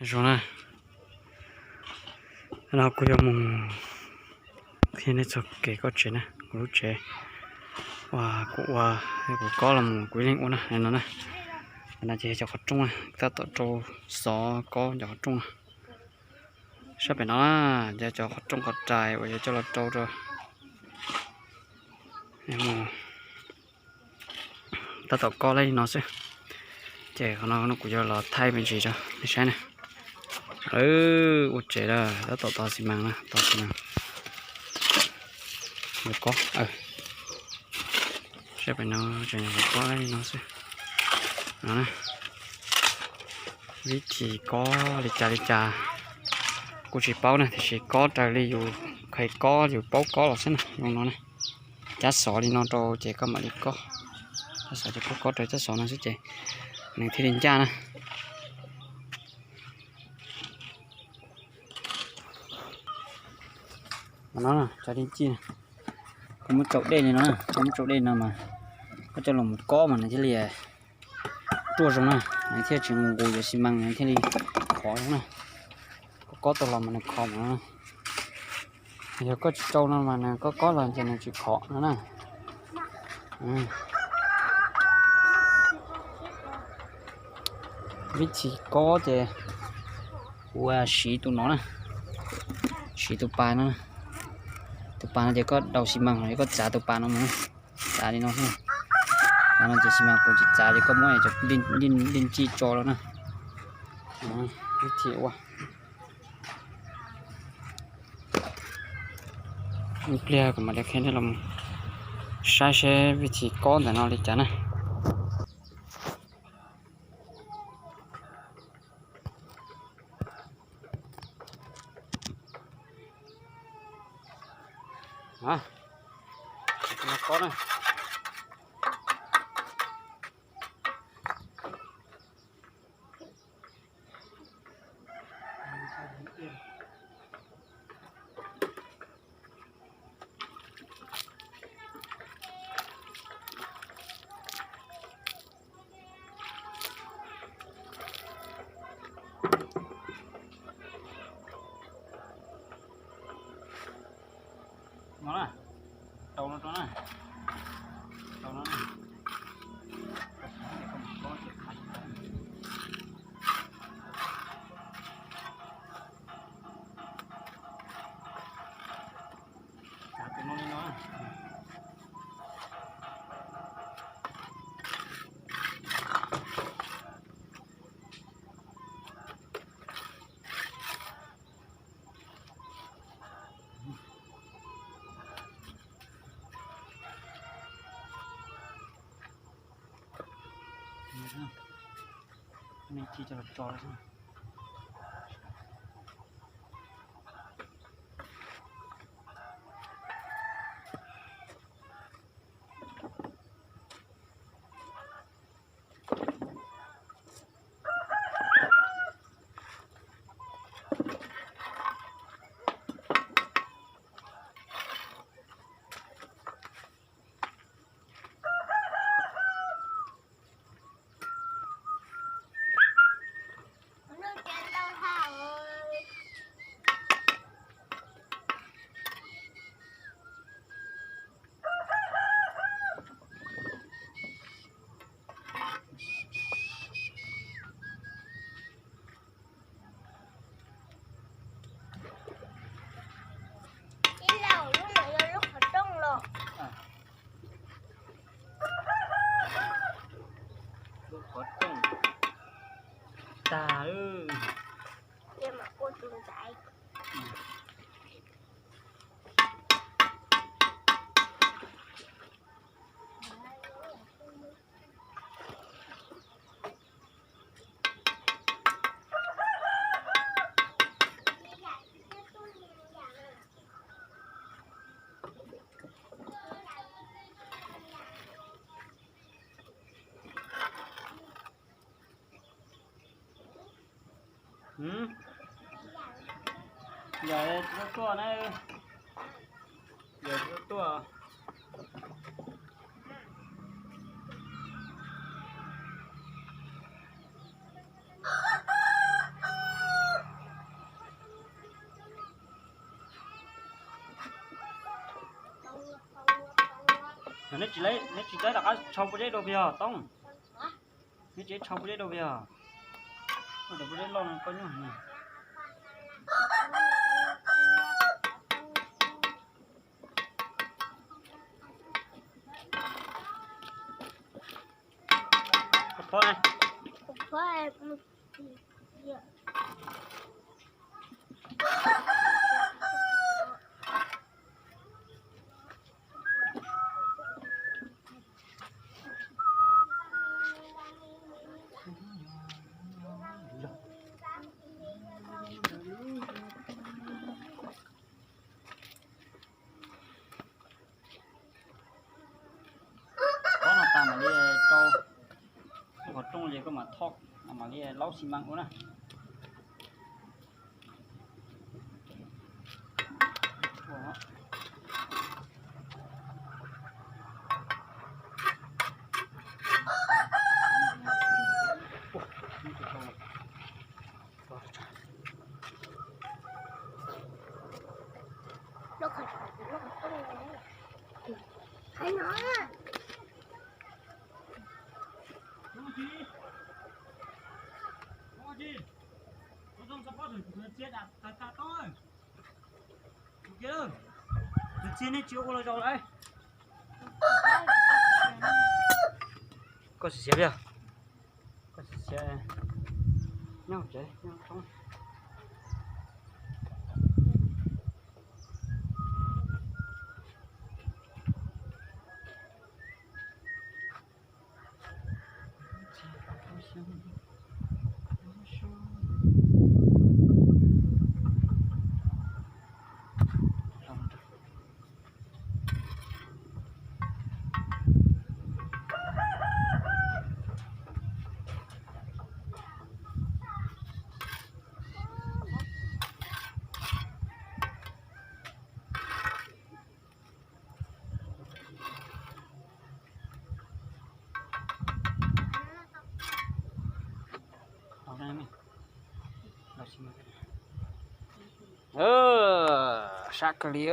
Zoo na, no kuv yuav mus qhia nej txog kev kob tsev na, kuv lub tsev uas kuv ua, kuv kob los mus kuv ib leeg ua na, no na. No ces yog cov qhov rooj na, tab tom rau xov kob cov qhov rooj no. Sab pem no na, yog cov qhov rooj qhov rais uas yuav coj los rau rau tab tom kob li no xwb. Ces qhov no kuv yuav los thaij me ntsis rau nej saib na. Ua tsev lawm, tab tom tos xi mas na, tos xi mas. Yuav kob, sab pem no tseem yuav kob li no xwb. No na, vib thim kob li cas li cas kuv tsis paub na, tiam sis kob raws li yus kheev kob yus paub kob los xwb na, zoo no na. Cab xov li no rau ces koj mam li kob, cab xov ces koj kob raws cab xov no xwb ces nws thiaj li ncaj na. No, cov dej ci, koj muab tsau dej li no, koj muab tsau dej no mas koj coj los mus kob mas nws thiaj li ruaj zoo na, nws thiaj tsis nqus yuav xi mas nws thiaj li khov zoo na. Koj kob tau los mas nws khov mas. Yog koj tsis tsau no mas nws kob kob los ces nws tsis khov no na. Vib thim kob ces kuv siv tus no na, siv tus pas no. Tus pas no ces koj daus xi mas los koj txav tus pas no mus, txav li no xwb. Txav no ces xi mas puas tsis txav ces koj muab cov dej ci tso los na. Vib thim ua. Ib pliag kuv mam li qhia nej los saib seb vib thim kob ntawm no li cas na. Kob na. No na, tau no rau na, tau no na. Txav tus no li no. Ci coj los tso xwb. Ib laus lub no yog lub qhov rooj los? Lub qhov rooj tag. Ces mam ua tus ntxaiv. Yog tsis tau tuaj na, yog tsis tau tuaj. Neb tsis, neb tsis tau rov qab tshau pob zeb dua pem os Toob. Neb tsis tshau pob zeb dua pem os. Koj cov pob zeb loj no koj nyob heev. Koj phob ne. Pob no tas mam li rau lub qhov rooj ces koj mam thoj, mam li laub xi mas ua na. Tsis, nej tsis ua los zaus lawm. Koj sim siav, koj sim siav nyob tsev nyob roob. Sab kawg li.